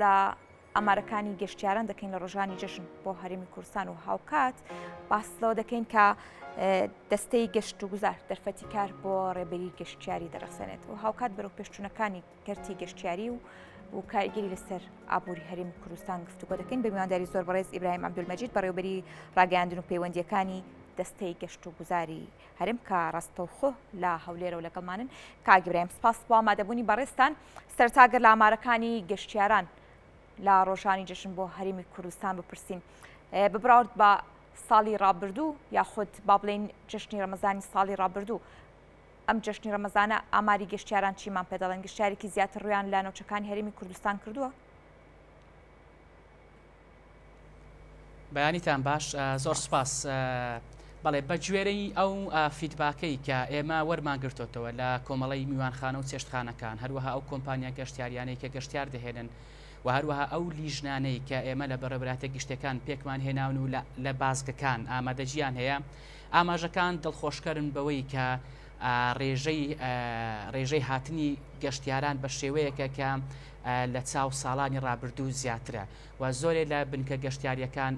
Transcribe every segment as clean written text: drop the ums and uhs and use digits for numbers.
لە ئامارەکانی گەشتیاران دەکەین لە ڕۆژانی جەژن بۆ هەرێمی کوردستان و هاوکات باس لەوە دەکەین کە دەستەی گەشت و گوزار دەرفەتی کار بۆ ڕێبەری گەشتیاری دەڕەخسێنێت و هاوکات بەرەو پێشچوونەکانی کەرتی گەشتیاری و و کاریگەری لەسەر ئابووری هەرێمی کوردستان گفتوگۆ دەکەین بە میوانداری زۆر بەڕێز ئیبراهیم عەبدولمەجید بەڕێوبەری ڕاگەیاندن و پەیوەندیەکانی دەستەی گەشت و گوزاری هەرێم کە ڕاستەوخۆ لە هەولێرەوە لەگەڵمانن. کاک ئیبراهیم سپاس بۆ ئامادەبوونی بەڕێزتان. سەرەتا گەر لە ئامارەکانی گەشتیاران لە ڕۆژانی جەژن بۆ هەرێمی کوردستان بپرسین بە بەراورد بە ساڵی ڕابردوو یاخود با بڵێین جەژنی ڕەمەزانی ساڵی ڕابردوو ئەم جەژنی ڕەمەزانە ئاماری گەشتیاران چیمان پێ دەڵێن؟ گەشتیارێکی زیاتر ڕویان لە ناوچەکانی هەرێمی کوردستان کردووە؟ بەیانیتان باش زۆر سپاس. بەڵێ بە گوێرەی ئەو فیدباکەی کە ئێمە وەرمان گرتوتەوە لە کۆمەڵی میوانخانە و چێشتخانەکان هەروەها ئەو کۆمپانیا گەشتیاریانەی کە گەشتیار دەهێنن و هەروەها ئەو لیژنانەی کە ئێمە لە بەڕێوەبەرایەتە گشتەکان پێکمان هێناون و لە بازگەکان ئامادەجیان هەیە ئاماژەکان دڵخۆشکەرن بەوەی کە ڕێژەی ڕێژەی هاتنی گەشتیاران بە شێوەیەکە کە لە چاو ساڵانی ڕابردوو زیاترە و زۆرێ لە بنکە گەشتیارییەکان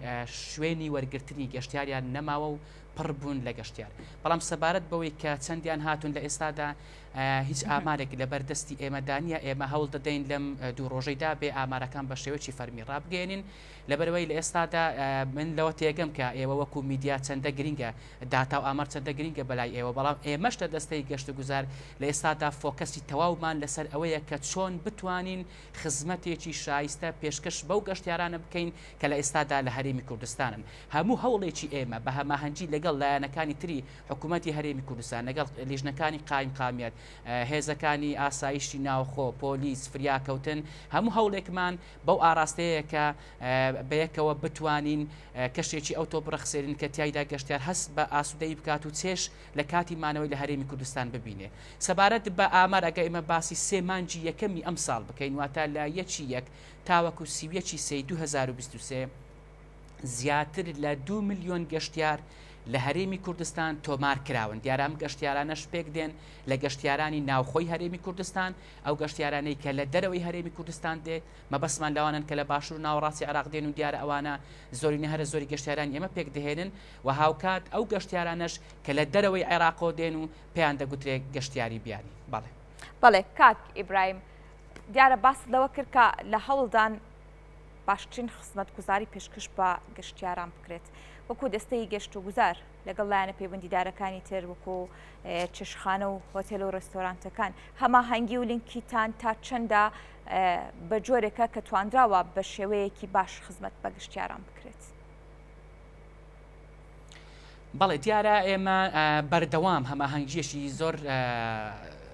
شوێنی وەرگرتنی گەشتیاریان نەماوە و پڕ بوون لە گەشتیار. بەڵام سەبارەت بەوەی کە چەندیان هاتوون لە ئێستادا هیچ ئامارێک لەبەر دەستی ئێمەدا نییە، ئێمە هەوڵ دەدەین لەم دوو ڕۆژەیدا بێ ئامارەکان بە شێوەیەکی فەرمی ڕابگەیەنین. لەبەرئەوەی لە ئێستادا من لەوە تێگەم کە ئێوە وەکو میدیا چەندە گرینگە داتا و ئامار چەندە گرینگە بەلای ئێوە، بەڵام ئێمەش لە دەستەی گەشتوگوزار لە ئێستادا فۆکەسی تەواومان لەسەر ئەوەیە کە چۆن بتوانین خزمەتێکی شایستە پێشکەش بەو گەشتیارانە بکەین کە لە ئێستادا لە هەرێمی کوردستانن. هەموو هەوڵێکی ئێمە بە هەماهەنگی لەگەڵ لایەنەکانی تری حکوومەتی هەرێمی کوردستان، لەگەڵ لیژنەکانی قایمقامیەت، هێزەکانی ئاسایشی ناوخۆ، پۆلیس، فریاکەوتن، هەموو هەوڵێکمان بەو ئاراستەیەیە کە بەیەکەوە بتوانین کەشێکی ئەوتۆ بڕەخسێنین کە تیایدا گەشتیار هەست بە ئاسوودەیی بکات و چێژ لە کاتی مانەوەی لە هەرێمی کوردستان ببینێ. سەبارەت بە ئامار ئەگەر ئێمە باسی سێ مانگی یەکەمی ئەمساڵ بکەین واتە لە یەکی یەک تاوەکو 31 ی سێی 2023 زیاتر لە دوو ملیۆن گەشتیار لە هەرێمی کوردستان تۆمار کراون دیارە ئەم گەشتیارانەش پێک دێن لە گەشتیارانی ناوخۆی هەرێمی کوردستان ئەو گەشتیارانەی کە لە دەرەوەی هەرێمی کوردستان دێت مەبەستمان لەوانەن کە لە باشوور و ناوەڕاستی عێراق دێن و دیارە ئەوانە زۆرینە هەرە زۆری گەشتیارانی ئێمە پێک دەهێنن و هاوکات ئەو گەشتیارانەش کە لە دەرەوەی عێراقەوە دێن و پێیان دەگوترێ گەشتیاری بیانی. بەڵێ. بەڵێ کاک ئیبراهیم، دیارە باست لەوە کرد کە لە هەوڵدان باشترین خزمەتگوزاری پێشکەش بە گەشتیاران بکرێت. وەکو دەستەی گەشتوگوزار لەگەڵ لایەنە پەیوەندیدارەکانی تر وەکو چێشتخانە و هۆتێل و ڕێستۆرانتەکان هەماهەنگی و لینکیتان تا چەندە بە جۆرێکە کە توانراوە بە شێوەیەکی باش خزمەت بە گەشتیاران بکرێت؟ بەڵێ دیارە ئێمە بەردەوام هەماهەنگیەکی زۆر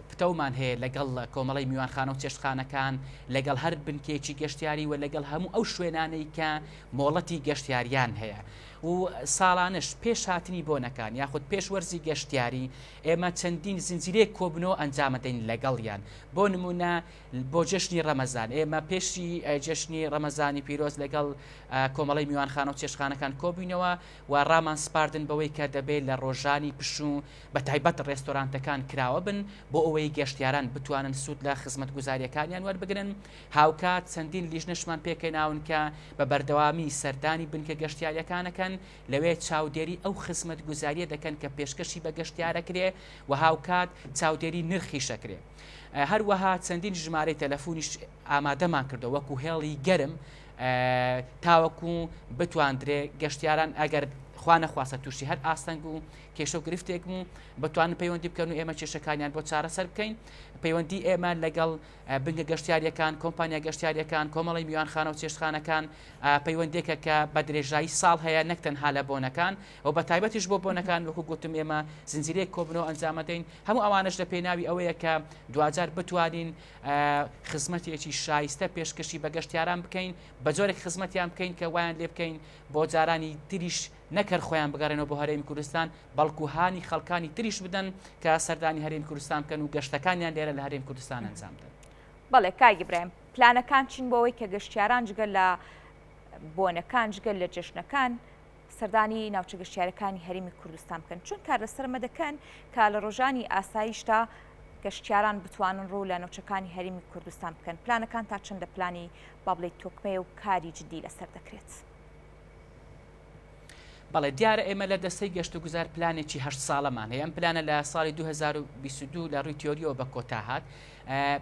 پتەومان هەیە لەگەڵ کۆمەڵی میوانخانە و چێشتخانەکان لەگەڵ هەر بنکێکی گەشتیاری و لەگەڵ هەموو ئەو شوێنانەی کە مۆڵەتی گەشتیاریان هەیە و ساڵانش پێش هاتنی بۆنەکان یاخود پێش وەرزی گەشتیاری ئێمە چەندین زنجیرەیەک کۆبنەوە ئەنجامەدەین لەگەڵیان بۆ نمونە بۆ جەژنی ڕەمەزان ئێمە پێشی جەژنی ڕەمەزانی پیرۆز لەگەڵ کۆمەڵی میوانخانە و چێشتخانەکان کۆبووینەوە و ڕامان سپاردن بەوەی کە دەبێت لە ڕۆژانی پشوو بە تایبەت ڕێستۆرانتەکان کراوە بن بۆ ئەوەی گەشتیاران بتوانن سوود لە خزمەتگوزارییەکانیان وەربگرن هاوکات چەندین لیژنەشمان پێکهێناون کە بە بەردەوامی سەردانی بنکە گەشتیارییەکانەکەن لەوێ چاودێری ئەو خزمەتگوزارییە دەکەن کە پێشکەشی بە گەشتیارەکرێ و هاوکات چاودێری نرخیشەکرێ. هەروەها چەندین ژمارەی تەلەفونیش ئامادەمان کردووە وەکو هێڵی گەرم تاوەکو بتواندرێ گەشتیاران ئەگەر خوا نەخواستە تووشی هەر ئاستەنگ و کێشە و گرفتێک بوو بتوانن پەیوەندی بکەن و ئێمە کێشەکانیان بۆ چارەسەر بکەین پەیوەندی ئێمە لەگەڵ بنکە گەشتیاریەکان کۆمپانیا گەشتیاریەکان کۆمەڵی میوانخانە و چێشتخانەکان پەیوەندێکە کە بە درێژایی ساڵ هەیە نەک تەنها لە بۆنەکان و بە تایبەتیش بۆ بۆنەکان وەکو گوتم ئێمە زنجیرەیەک کۆبنەوە ئەنجامەدەین هەموو ئەوانەش لە پێناوی ئەوەیە کە دواجار بتوانین خزمەتێکی شایستە پێشکەشی بە گەشتیاران بکەین، بە جۆرێک خزمەتیان بکەین کە وایان لێ بکەین بۆ جارانی تریش نەک هەر خۆیان بگەڕێنەوە بۆ هەرێمی کوردستان، بەڵکو هانی خەڵکانی تریش بدەن کە سەردانی هەرێمی کوردستان بکەن و گەشتەکانیان لێرە لە هەرێمی کوردستان ئەنجام بدەن. بەڵێ کاک ئیبراهیم، پلانەکان چین بۆ ئەوەی کە گەشتیاران جگە لە بۆنەکان، جگە لە جەژنەکان، سەردانی ناوچە گەشتیارەکانی هەرێمی کوردستان بکەن، چۆن کار لەسەر ئەمە دەکەن کە لە ڕۆژانی ئاساییشدا گەشتیاران بتوانن ڕوو لە ناوچەکانی هەرێمی کوردستان بکەن؟ پلانەکان تا چەندە پلانی با بڵێی تۆکمەیە و کاری جدی لەسەر دەکرێت؟ بەڵێ دیارە ئێمە لە دەستەی گەشتوگوزار پلانێکی هەشت ساڵەمان هەیە، ئەم پلانە لە ساڵی 2022 لە ڕووی تیۆریەوە بە کۆتا هات،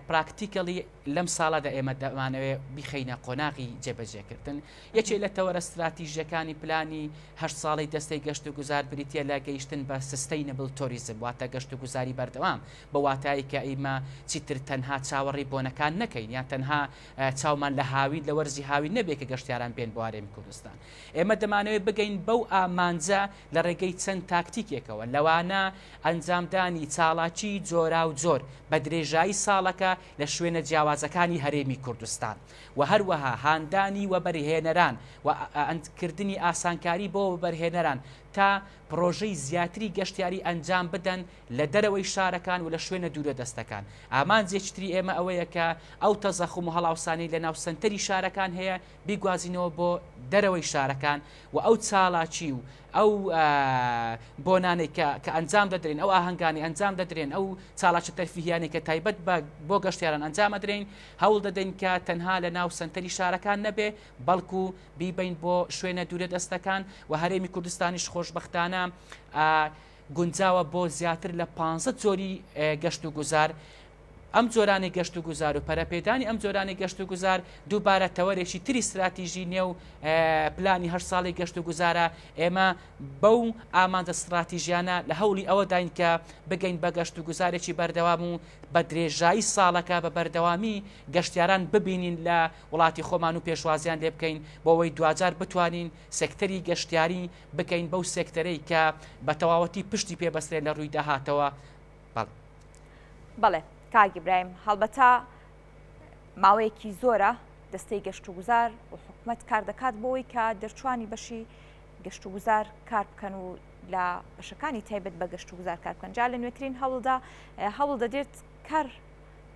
practically لەم ساڵەدا ئێمە دەمانەوێ بیخەینە قۆناغی جێبەجێکردن. یەکێ لە تەوەرە ستراتیژیەکانی پلانی هەشت ساڵەی دەستەی گەشتوگوزار بریتیە لە گەیشتن بە sustainable tourism واتە گەشتوگوزاری بەردەوام بە واتای کە ئیمە چیتر تەنها چاوەڕێی بۆنەکان نەکەین یان تەنها چاومان لە هاوین لە وەرزی هاوین نەبێ کە گەشتیاران بێن بۆ هەرێمی کوردستان. ئێمە دەمانەوێت بگەین بەو ئامانجە لە ڕێگەی چەند تاکتیکێکەوە، لەوانە ئەنجامدانی چاڵاکیی جۆراوجۆر بە درێژایی ساڵەکە لە شوێنە جیاوازەکانی هەرێمی کوردستان و هەروەها هاندانی وەبەرهێنەران و کردنی ئاسانکاری بۆ وەبەرهێنەران تا پڕۆژەی زیاتری گەشتیاری ئەنجام بدەن لە دەرەوەی شارەکان و لە شوێنە دوورە دەستەکان. ئامانجێکی تری ئێمە ئەوەیە کە ئەو تەزەخوم و هەڵاوسانەی لە ناو سەنتەری شارەکان هەیە بیگوازینەوە بۆ دەرەوەی شارەکان و ئەو چالاکی و ئەو بۆنانەی کە کە ئەنجام دەدرێن، ئەو ئاهەنگانەی ئەنجام دەدرێن، ئەو چالاکیە تەرفیهیانەی کە تایبەت بە بۆ گەشتیاران ئەنجام ئەدرێن، هەوڵ دەدەین کە تەنها لە ناو سەنتەری شارەکان نەبێ بەڵکو بیبەین بۆ شوێنە دوورە دەستەکان و هەرێمی کوردستانیش خۆشبەختانە گونجاوە بۆ زیاتر لە 15 جۆری گەشت و گوزار. ئەم جۆرانەی گەشت و گوزار و پەرەپێدانی ئەم جۆرانەی گەشت و گوزار دووبارە تەوەرێکی تری ستراتیژی نێو پلانی هەشت ساڵی گەشت و گوزارە. ئێمە بەو ئامانجە ستراتیژیانە لە هەوڵی ئەوەداین کە بگەین بە گەشت و گوزارێکی بەردەوام و بە درێژایی ساڵەکە بە بەردەوامی گەشتیاران ببینین لە وڵاتی خۆمان و پێشوازیان لێ بکەین بۆ ئەوەی دواجار بتوانین سێکتەری گەشتیاری بکەین بەو سێکتەرەی کە بە تەواوەتی پشتی پێ بەسترێت لە ڕووی داهاتەوە. بەڵێ. بەڵێ کاک ئیبراهیم، هەڵبەتە ماوەیەکی زۆرە دەستەی گەشتوگوزار و حکومەت کار دەکات بۆ ئەوەی کە دەرچوانی بەشی گەشتوگوزار کار بکەن و لە بەشەکانی تایبەت بە گەشتوگوزار کار بکەن. جا لە نوێترین هەوڵدا هەوڵ دەدرێت کار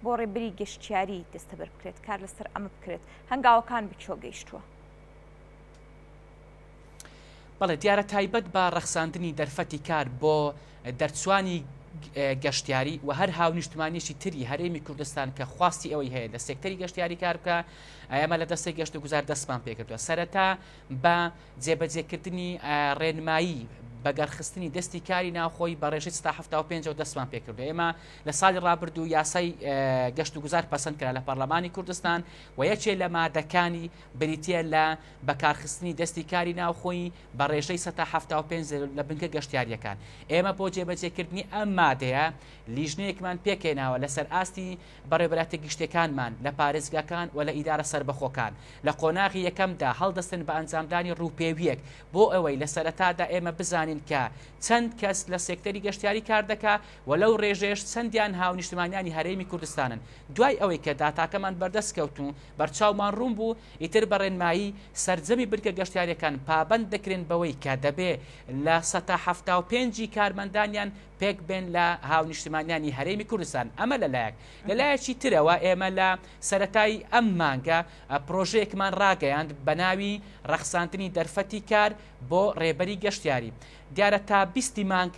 بۆ ڕێبری گەشتیاری دەستەبەر بکرێت، کار لەسەر ئەمە بکرێت. هەنگاوەکان بچۆ گەیشتووە؟ بەڵێ دیارە تایبەت بە ڕەخساندنی دەرفەتی کار بۆ دەرچوانی گەشتیاری و هەر هاونیشتمانیەکی تری هەرێمی کوردستان کە خواستی ئەوەی هەیە لە سێکتەری گەشتیاری کار بکە ئێمە لە دەستەی گەشت و گوزار دەستمان پێکردووە سەرەتا بە جێبەجێکردنی ڕێنمایی بەگەرخستنی دەستی کاری ناوخۆی بە ڕێژەی 75 و دەستمان پێکردو ئێمە لە ساڵی ڕابردوو یاسای گەشت و گوزار پەسەند کرا لە پەرلەمانی کوردستان و یەکێ لە مادەکانی بریتییە لە بەکارخستنی دەستی کاری ناوخۆیی بە ڕێژەی 75% لە بنکە گەشتیارییەکان. ئێمە بۆ جێبەجێکردنی ئەم مادەیە لیژنەیەکمان پێکهێناوە لەسەر ئاستی بەڕێوەبەرایەتیە گشتیەکانمان لە پارێزگاکان و لە ئیدارە سەربەخۆکان لە قۆناغی یەکەمدا هەڵدەستن بە ئەنجامدانی ڕووپێوییەک بۆ ئەوەی لە سەرەتادا ئێمە بزانین کە چەند کەس لە سێکتەری گەشتیاری کار دەکا و لەو ڕێژەیەش چەندیان هاونیشتمانیانی هەرێمی کوردستانن. دوای ئەوەی کە داتاکەمان بەردەست کەوت و بەرچاومان ڕوون بوو، ئیتر بە ڕێنمایی سەرجەمی بنکە گەشتیارییەکان پابەند دەکرێن بەوەی کە دەبێ 75% ی کارمەندانیان پێک بێن لە هاونیشتمانیانی هەرێمی کوردستان. ئەمە لە لایەک. لە لایەکی ترەوە ئێمە لە سەرەتای ئەم مانگە پڕۆژەیەکمان ڕاگەیاند بە ناوی ڕەخساندنی دەرفەتی کار بۆ ڕێبەری گەشتیاری. دیارە تا 20 ی مانگ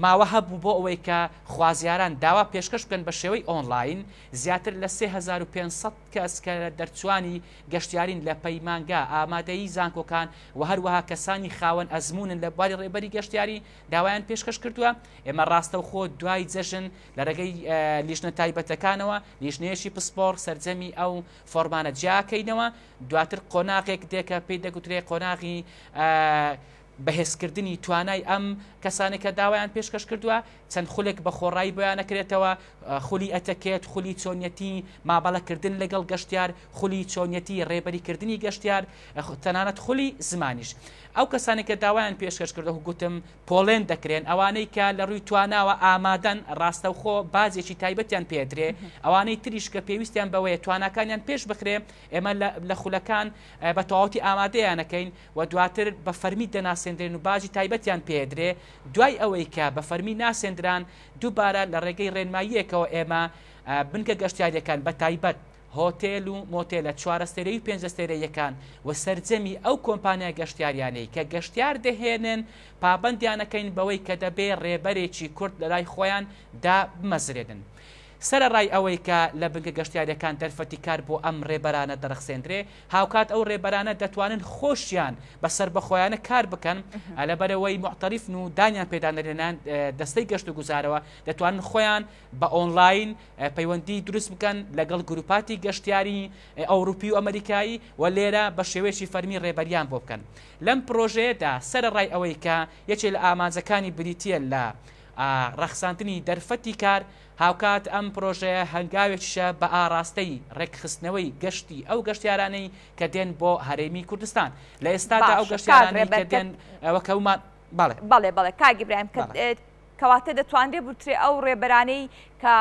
ماوە هەبوو بۆ ئەوەی کە خوازیاران داوا پێشکەش بکەن بە شێوەی ئۆنلاین، زیاتر لە 3500 کەس کە دەرچوانی گەشتیارین لە پەیمانگا ئامادەیی زانکۆکان و هەروەها کەسانی خاوەن ئەزموونن لە بواری ڕێبەری گەشتیاری داوایان پێشکەش کردووە. ئێمە ڕاستەوخۆ دوای جەژن لە ڕێگەی لیژنە تایبەتەکانەوە لیژنەیەکی پسپۆڕ سەرجەمی ئەو فۆرمانە جیاکەینەوە، دواتر قۆناغێک دێ کە پێی دەگوترێ قۆناغی بەهێزکردنی توانای ئەم کەسانەی کە داوایان پێشکەش کردووە، چەند خولێک بە خۆڕایی بۆیان ئەکرێتەوە، خولی ئەتەکێت، خولی چۆنیەتی مامەڵەکردن لەگەڵ گەشتیار، خولی چۆنیەتی ڕێبەریکردنی گەشتیار، تەنانەت خولی زمانیش. ئەو کەسانەی کە داوایان پێشکەش کردووە وەک گوتم پۆڵێن دەکرێن، ئەوانەی کە لە ڕووی تواناوە ئامادەن ڕاستەوخۆ باجێکی تایبەتیان پێدرێ، ئەوانەی تریش کە پێویستیان بەوەیە تواناکانیان پێش بخرێ، ئێمە لە خولەکان بە تەواوەتی ئامادەیانەکەین و دواتر بە فەرمی دەناسێندرێن و باجی تایبەتیان پێدرێ، دوای ئەوەی کە بە فەرمی ناسێندران دووبارە لە ڕێگەی ڕێنماییەکەوە ئێمە بنکە گەشتیارییەکان بە تایبەت. هۆتێل و مۆتێلە چوارەستێرەیی و پێنجەستێرەییەکان و سەرجەمی ئەو کۆمپانیا گەشتیاریانەی کە گەشتیار دەهێنن پابەندیانەکەین بەوەی کە دەبێ ڕێبەرێکی کورد لەلای خۆیان دابمەزرێنن. سەرەڕای ئەوەی کە لە بنکە گەشتیارییەکان دەرفەتی کار بۆ ئەم ڕێبەرانە دەڕەخسێندرێ، هاوکات ئەو ڕێبەرانە دەتوانن خۆشیان بە سەربەخۆیانە کار بکەن، لەبەرئەوەی موعتەریفن و دانیان پێدا نرێ لەلایەن دەستەی گەشتوگوزارەوە، دەتوانن خۆیان بە ئۆنلاین پەیوەندی دروست بکەن لەگەڵ گروپاتی گەشتیاری ئەوروپی و ئەمەریکایی و لێرە بە شێوەیەکی فەرمی ڕێبەریان بۆ بکەن. لەم پرۆژەیەدا سەرەڕای ئەوەی کە یەکێ لە ئامانجەکانی بریتییە لە ڕەخساندنی دەرفەتی کار، هاوکات ئەم پرۆژەیە هەنگاوێکیشە بە ئاڕاستەی ڕێکخستنەوەی گەشتی ئەو گەشتیارانەی کە دێن بۆ هەرێمی کوردستان. لە ئێستادا ئەو باشە کاک گەشتیارانەی ڕێبەر کە کە دێن وەک هەموومان بەڵێ. بەڵێ بەڵێ کاک ئیبراهیم کە بەڵێ. کەواتە دەتوانرێ بوترێ ئەو ڕێبەرانەی کە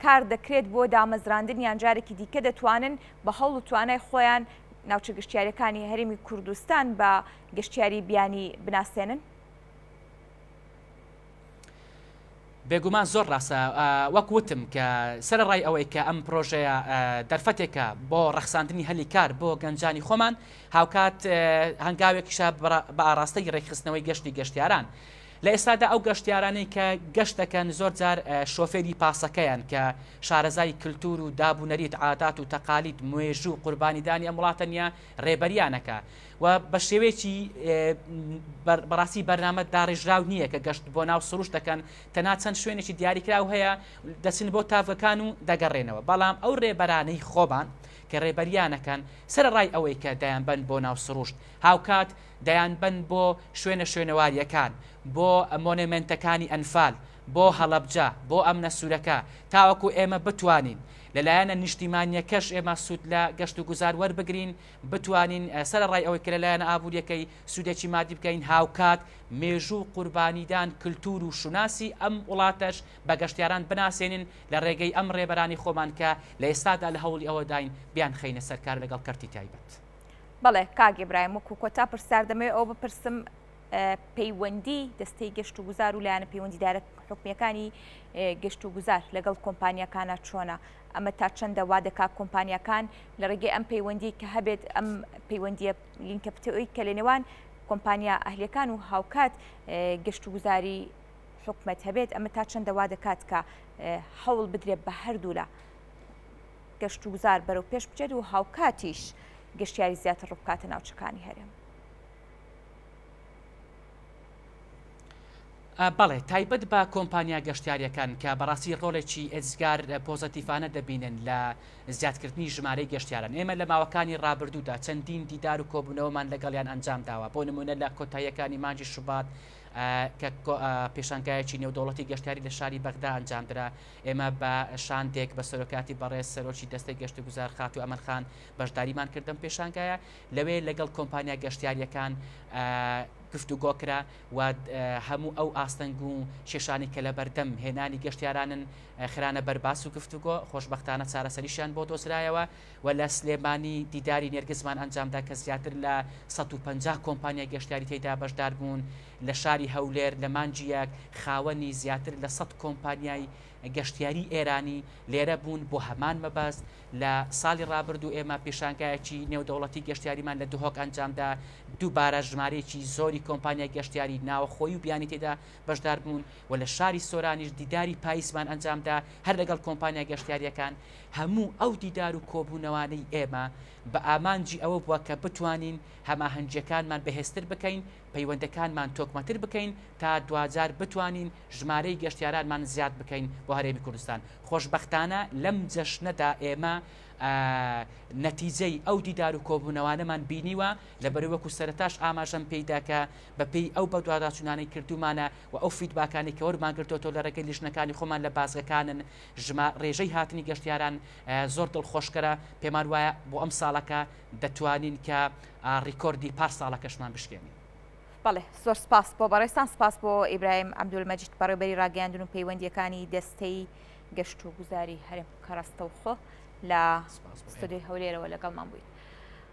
کار دەکرێت بۆ دامەزراندنیان جارێکی دیکە دەتوانن بە هەوڵ و توانای خۆیان ناوچە گەشتیاریەکانی هەرێمی کوردستان بە گەشتیاری بیانی بناسێنن؟ بێگومان زۆر ڕاستە وەک وتم کە سەرەڕای ئەوەی کە ئەم پرۆژەیە دەرفەتێکە بۆ ڕەخساندنی هەلی کار بۆ گەنجانی خۆمان هاوکات هەنگاوێکیشە بە ئاراستەی ڕێکخستنەوەی گەشتی گەشتیاران. لە ئێستادا ئەو گەشتیارانەی کە گەشت دەکەن زۆر جار شۆفێری پاسەکەیان کە شارەزای کلتور و داب و نەریت عادات و تەقالید مێژوو قوربانیدانی ئەم وڵاتە نییە ڕێبەریانەکە و بە شێوەیەکی بەڕاستی بەرنامە داڕێژراو نییە کە گەشت بۆ ناو سروشت دەکەن تەنها چەند شوێنێکی دیاریکراو هەیە دەچن بۆ تاڤگەکان و دەگەڕێنەوە بەڵام ئەو ڕێبەرانەی خۆمان کە ڕێبەریانەکەن سەرەڕای ئەوەی کە دەیانبەن بۆ ناو سروشت هاوکات دەیانبەن بۆ شوێنە شوێنەوارییەکان، بۆ مۆنێمێنتەکانی ئەنفال، بۆ هەڵەبجە، بۆ ئەمنە سوورەکە، تاوەکو ئێمە بتوانین لە لایەنە نیشتیمانییەکەش ئێمە سوود لە گەشتوگوزار وەربگرین، بتوانین سەرەڕای ئەوەی کە لە لایەنە ئابوورییەکەی سوودێکی مادی بکەین، هاوکات مێژوو و قوربانیدان، کلتوور و شوناسی ئەم وڵاتەش بە گەشتیاران بناسێنین لە ڕێگەی ئەم ڕێبەرانی خۆمان کە لە ئێستادا لە هەوڵی ئەوەداین بیانخەینە سەر کار لەگەڵ کەرتی تایبەت. بەڵێ کاک ئیبراهیم وەکو کۆتا پرسیار دەمەوێت ئەوە بپرسم پەیوەندی دەستەی گەشت و گوزار و لایەنە پەیوەندیدارە حکومیەکانی گەشت و گوزار لەگەڵ کۆمپانیەکانە چۆنە ئەمە تا چەندە وا دەکات کۆمپانیەکان لە ڕێگەی ئەم پەیوەندی کە هەبێت ئەم پەیوەندیە لینکە پتەوەی کە لە نێوان کۆمپانیا ئەهلیەکان و هاوکات گەشت و گوزاری حکومت هەبێت ئەمە تا چەندە وا دەکات کە هەوڵ بدرێت بە هەردوولا گەشتوگوزار بەرەو پێش بچێت و هاوکاتیش گەشتیاری زیاتر ڕووبکاتە ناوچەکانی هەرێم. بەڵێ تایبەت بە کۆمپانیا گەشتیاریەکان کە بەڕاستی ڕۆڵێکی ئێجگار پۆزەتیفانە دەبینن لە زیادکردنی ژمارەی گەشتیاران ئێمە لە ماوەکانی ڕابردوودا چەندین دیدار و کۆبوونەوەمان لەگەڵیان ئەنجام داوە بۆ نمونە لە کۆتاییەکانی مانگی شوبات کە پێشانگایەکی نێودەوڵەتی گەشتیاری لە شاری بەغدا ئەنجامدرا ئێمە بە شاندێک بە سەرۆکایەتی بەڕێز سەرۆکی دەستەی گەشتوگوزار خاتوو ئەمەل خان بەشداریمان کرد لەم پێشانگایە، لەوێ لەگەڵ کۆمپانیا گەشتیارییەکان گفتوگۆ کرا و هەموو ئەو ئاستەنگ و کێشانەی کە لەبەردەم هێنانی گەشتیارانن خرانە بەر باس و گفتوگۆ، خۆشبەختانە چارەسەریشیان بۆ دۆزرایەوە و لە سلێمانی دیداری نێرگزمان ئەنجامدا کە زیاتر لە 150 کۆمپانیای گەشتیاری تێیدا بەشداربوون. لە شاری هەولێر لە مانگی یەک خاوەنی زیاتر لە سەد کۆمپانیای گەشتیاری ئێرانی لێرە بوون بۆ هەمان مەبەست، لە ساڵی ڕابردوو ئێمە پێشانگایەکی نێودەوڵەتی گەشتیاریمان لە دهۆک ئەنجامدا، دووبارە ژمارەیەکی زۆری کۆمپانیای گەشتیاری ناوەخۆیی و بیانی تێدا بەشدار بوون و لە شاری سۆرانیش دیداری پاییزمان ئەنجامدا هەر لەگەڵ کۆمپانیا گەشتیارییەکان، هەموو ئەو دیدار و کۆبوونەوانەی ئێمە بە ئامانجی ئەوە بووە کە بتوانین هەماهەنگییەکانمان بەهێزتر بکەین، پەیوەندەکانمان تۆکمەتر بکەین تا دواجار بتوانین ژمارەی گەشتیارانمان زیاد بکەین بۆ هەرێمی کوردستان. خۆشبەختانە لەم جەژنەدا ئێمە نەتیجەی ئەو دیدار و کۆبوونەوانەمان بینیوە، لەبەرئەوەی وەکو سەرەتاش ئاماژەم پێیدا کە بەپێی ئەو بەدواداچوونانەی کردوومانە و ئەو فیدباکانەی کە وەرمان گرتۆتەوە لە ڕێگەی لیژنەکانی خۆمان لە بازگەکانن ژما ڕێژەی هاتنی گەشتیاران زۆر دڵخۆشکەرە، پێمان وایە بۆ ئەم ساڵەکە دەتوانین کە ڕیکۆردی پار ساڵەکەشمان بشکێنین. بەڵێ زۆر سپاس بۆ بەڕێزتان، سپاس بۆ ئیبراهیم عەبدولمەجید بەڕێوبەری ڕاگەیاندن و پەیوەندییەکانی دەستەی گەشت و گوزاری هەرێم کە ڕاستەوخۆ لە ستۆدیۆی هەولێرەوە لەگەڵمان بوویت.